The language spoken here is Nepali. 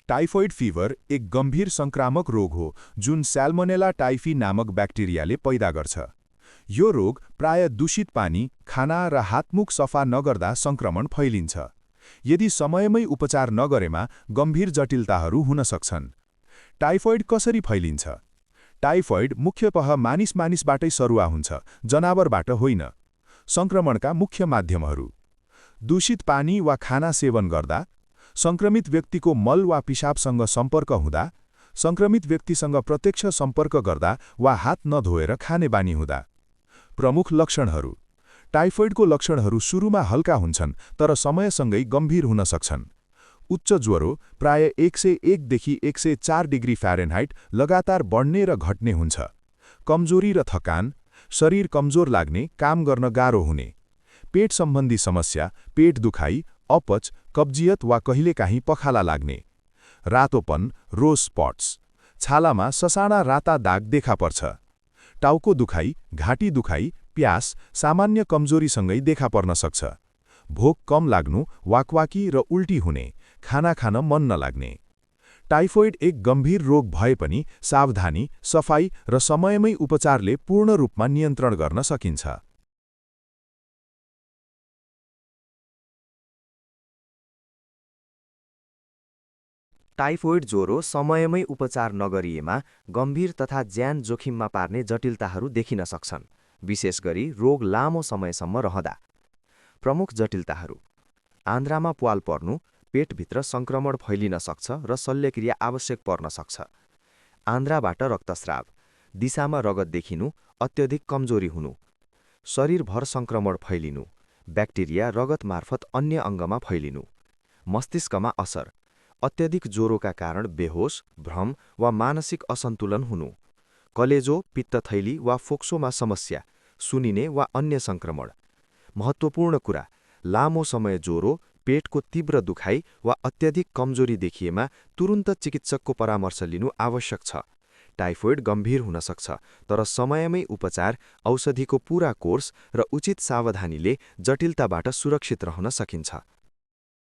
टाइफोइड फिभर एक गम्भीर संक्रामक रोग हो जुन सैल्मोनेला टाइफी नामक ब्याक्टेरियाले पैदा गर्छ। यो रोग प्राय दूषित पानी, खाना र हातमुख सफा नगर्दा संक्रमण फैलिन्छ। यदि समयमै उपचार नगरेमा गम्भीर जटिलताहरू हुन सक्छन्। टाइफोइड कसरी फैलिन्छ? टाइफोइड मुख्यतः मानिसबाटै सरुवा हुन्छ, जनावरबाट होइन। संक्रमणका मुख्य माध्यमहरू: दूषित पानी वा खाना सेवन गर्दा, संक्रमित व्यक्तिको मल वा पिसाबसँग सम्पर्क हुँदा, संक्रमित व्यक्तिसँग प्रत्यक्ष सम्पर्क गर्दा वा हात नधोएर खाने बानी हुँदा। प्रमुख लक्षणहरू: टाइफोइडको लक्षणहरू सुरुमा हल्का हुन्छन् तर समयसँगै गम्भीर हुन सक्छन्। उच्च ज्वरो प्राय 101 देखि 104 डिग्री फ़ारेनहाइट लगातार बढ्ने र घट्ने हुन्छ। कमजोरी र थकान, शरीर कमजोर लाग्ने, काम गर्न गाह्रो हुने। पेट सम्बन्धी समस्या, पेट दुखाइ, अपच, कब्जियत वा कहिलेकाहीँ पखाला लाग्ने। रातोपन, रोज स्पट्स, छालामा ससाना राता दाग देखा पर्छ। टाउको दुखाइ, घाँटी दुखाइ, प्यास सामान्य कमजोरीसँगै देखा पर्न सक्छ। भोक कम लाग्नु, वाकवाकी र उल्टी हुने, खाना खान मन नलाग्ने। टाइफोइड एक गम्भीर रोग भए पनि सावधानी, सफाई र समयमै उपचारले पूर्ण रूपमा नियन्त्रण गर्न सकिन्छ। टाइफोइड ज्वरो समयमै उपचार नगरिएमा गम्भीर तथा ज्यान जोखिममा पार्ने जटिलताहरू देखिन सक्छन्, विशेष गरी रोग लामो समयसम्म रहँदा। प्रमुख जटिलताहरू: आन्द्रामा प्वाल पर्नु, पेटभित्र संक्रमण फैलिन सक्छ र शल्यक्रिया आवश्यक पर्न सक्छ। आन्द्राबाट रक्तस्राव, दिशामा रगत देखिनु, अत्यधिक कमजोरी हुनु। शरीरभर संक्रमण फैलिनु, ब्याक्टेरिया रगत मार्फत अन्य अङ्गमा फैलिनु। मस्तिष्कमा असर, अत्यधिक ज्वरोका कारण बेहोस, भ्रम वा मानसिक असन्तुलन हुनु। कलेजो, पित्तथैली वा फोक्सोमा समस्या, सुनिने वा अन्य संक्रमण। महत्त्वपूर्ण कुरा: लामो समय ज्वरो, पेटको तीव्र दुखाइ वा अत्यधिक कमजोरी देखिएमा तुरुन्त चिकित्सकको परामर्श लिनु आवश्यक छ। टाइफोइड गम्भीर हुन सक्छ, तर समयमै उपचार, औषधिको पूरा कोर्स र उचित सावधानीले जटिलताबाट सुरक्षित रहन सकिन्छ।